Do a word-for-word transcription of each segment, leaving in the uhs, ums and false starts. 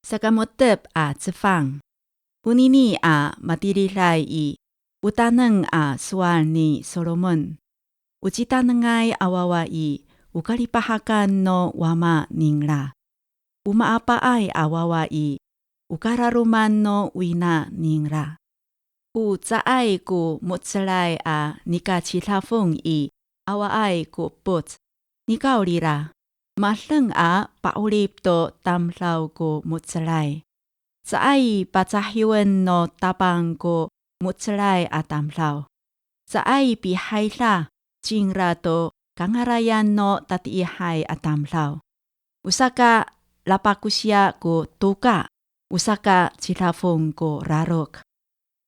Saka mo^tep a cefang. Onini a matiliday i, o taneng a sowal ni Solomon. O citanengay a wawa i, o kalipahakan no wama ningra. O maapaay a wawa i, o kararoman no wina ningra. O caay ko mo^celay a nikacidafong i, awaay ko epoc. Nikawrira, madeng a pa'orip to tamdaw ko mo^celay. Caay pacahiwen no Tapang ko mo^celay a tamdaw. Caay pihayda cingra to kangarayan no tatiihay a tamdaw. O saka lapakosiya ko toka, o saka cidafong ko rarok.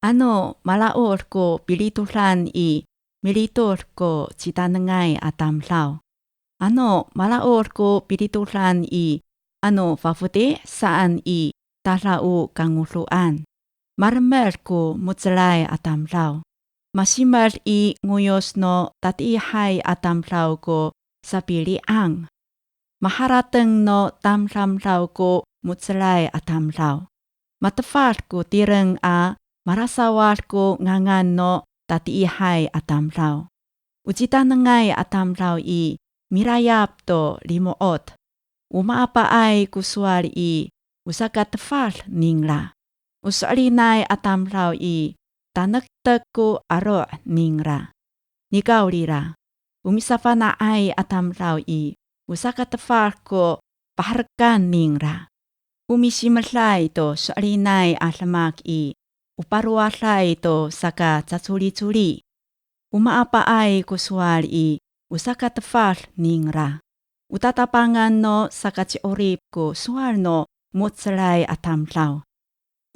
Ano mala'od ko pilitodan i, militod ko citanengay a tamdaw. Ano mala'od ko pilitodan i, ano fafoti' saan i, tada o kangodoan. Maremed ko mo^celay a tamdaw. Masimed i ngoyos no tatiihay a tamdaw ko sapili'ang. Maharateng no tamdamdaw ko mo^celay a tamdaw. Matefad ko tireng a marasawad ko ngangan no tatiihay a tamdaw. O citanengay a tamdaw i, mirayap to limo'ot. O maapaay ko sowal i, o sakatefad ningra. O so'elinay a tamdaw i, tanektek ko aro' ningra. Nikawrira, o misafana'ay a tamdaw i, o sakatefad ko paherekan ningra. O misimeday to so'elinay a demak i, o parowaday to sakacacolicoli. O maapaay ko sowal i, o sakatefad ningra. O tatapangan no sakaci'orip ko sowal no mo^celay a tamdaw.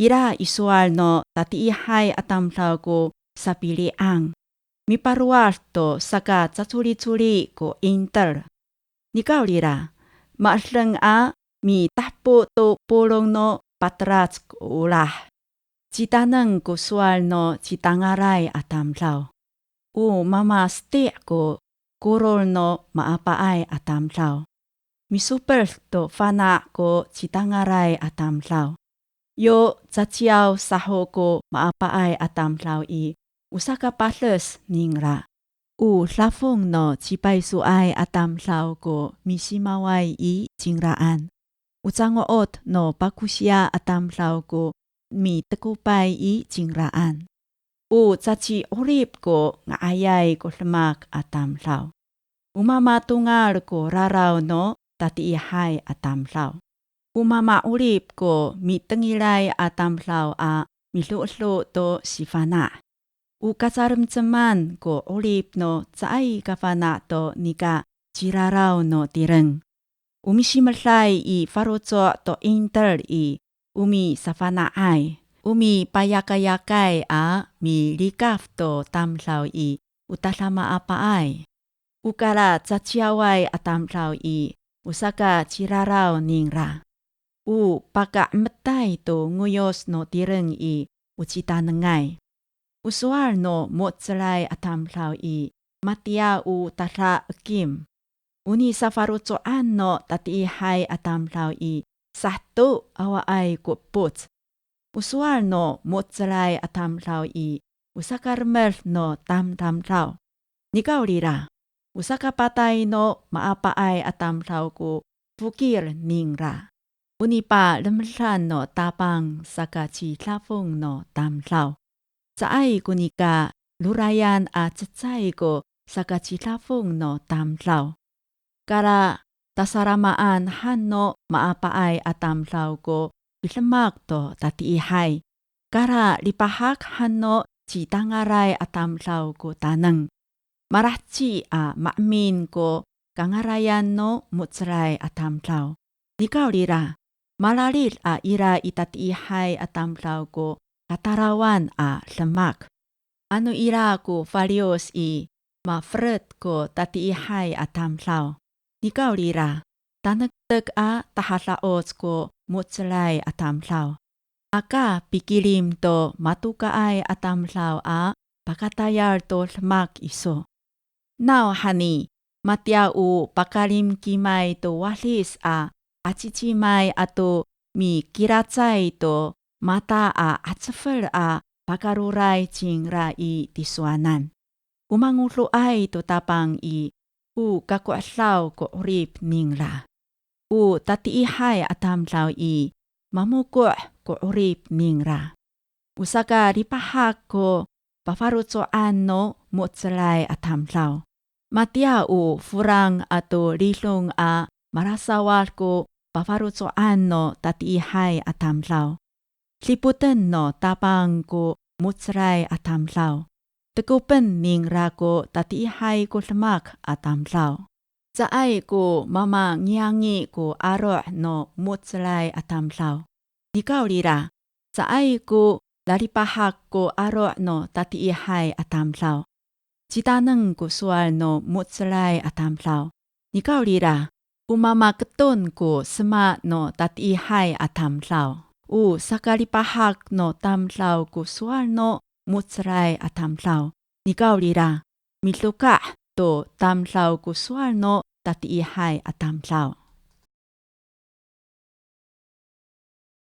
Ira i sowal no tatiihay a tamdaw ko sapili'ang. Miparowad to sakacacolicoli ko 'inter. Nikawrira, ma'edeng a mitahepo to polong no patelac ko olah. Citaneng ko sowal no citangalay a tamdaw. O mamasti' ko koror no maapaay a tamdaw. Misoped to fana' ko citangalay a tamdaw. Yo caciyaw saho ko maapaay a tamdaw i, o sakapades ningra. O dafong no cipaysoay a tamdaw ko misimaway i cingraan. O cango'ot no pakosiya a tamdaw ko mitekopay i cingraan. O caci'orip ko nga'ayay ko demak a tamdaw. O mamatongal ko raraw no tatiihay a tamdaw. O mama'orip ko mitengilay a tamdaw a mido'edo to sifana'. O kacalem^ceman ko 'orip no caay kafana' to nika ciraraw no tireng. O misimeday i faloco' to 'inter i, o misafana'ay. O mipayakayakay a milikaf to tamdaw i, o tadamaapaay. O kalacaciyaway a tamdaw i, o sakaciraraw ningra. O paka'emetay to ngoyos no tireng i, o citanengay. O sowal no mo^celay a tamdaw i, matiya o tadaekim. O nisafaloco'an no tatiihay a tamdaw i, saheto awaay ko epoc. O sowal no mo^celay a tamdaw i, o sakaremed no tamdamdaw. Nikawrira, o sakapatay no maapaay a tamdaw ko fokil ningra. O nipalemedan no Tapang sakacidafong no tamdaw. Caay ko nika rorayan a cecay ko sakacidafong no tamdaw. Kala tasalamaan han no maapaay a tamdaw ko pidemak to tatiihay. Kala lipahak han no citangalay a tamdaw ko taneng. Malaheci a maemin ko kangalayan no mo^celay a tamdaw. Nikawrira, mararid a ira i tatiihay a tamdaw ko katalawan a demak. Ano ira ko faliyos i, maferet ko tatiihay a tamdaw. Nikawrira, tanektek a tahada'oc ko mo^celay a tamdaw. Aka pikilim to matokaay a tamdaw a pakatayal to demak iso. Nawhani, matiya o pakalimkimay to wadis a acicimay ato mikilacay to mata a 'acefel a pakaroray cingra i tisowanan. O mangodoay to Tapang i, o kako'edaw ko 'orip ningra. O tatiihay a tamdaw i, mamoko' ko 'orip ningra. O sakalipahak ko pafaloco'an no mo^celay a tamdaw. Matiya o forang ato lidong a malasawad ko pafaloco'an no tatiihay a tamdaw. Dipoten no Tapang ko mo^celay a tamdaw. Tekopen ningra ko tatiihay ko demak a tamdaw. Caay ko mamangiyangi ko aro' no mo^celay a tamdaw. Nikawrira, caay ko lalipahak ko aro' no tatiihay a tamdaw. Citaneng ko sowal no mo^celay a tamdaw. Nikawrira, o mamaketon ko sema no tatiihay a tamdaw. O sakalipahak no tamdaw ko sowal no mo^celay a tamdaw. Nikawrira, midoka' to tamdaw ko sowal no tatiihay a tamdaw.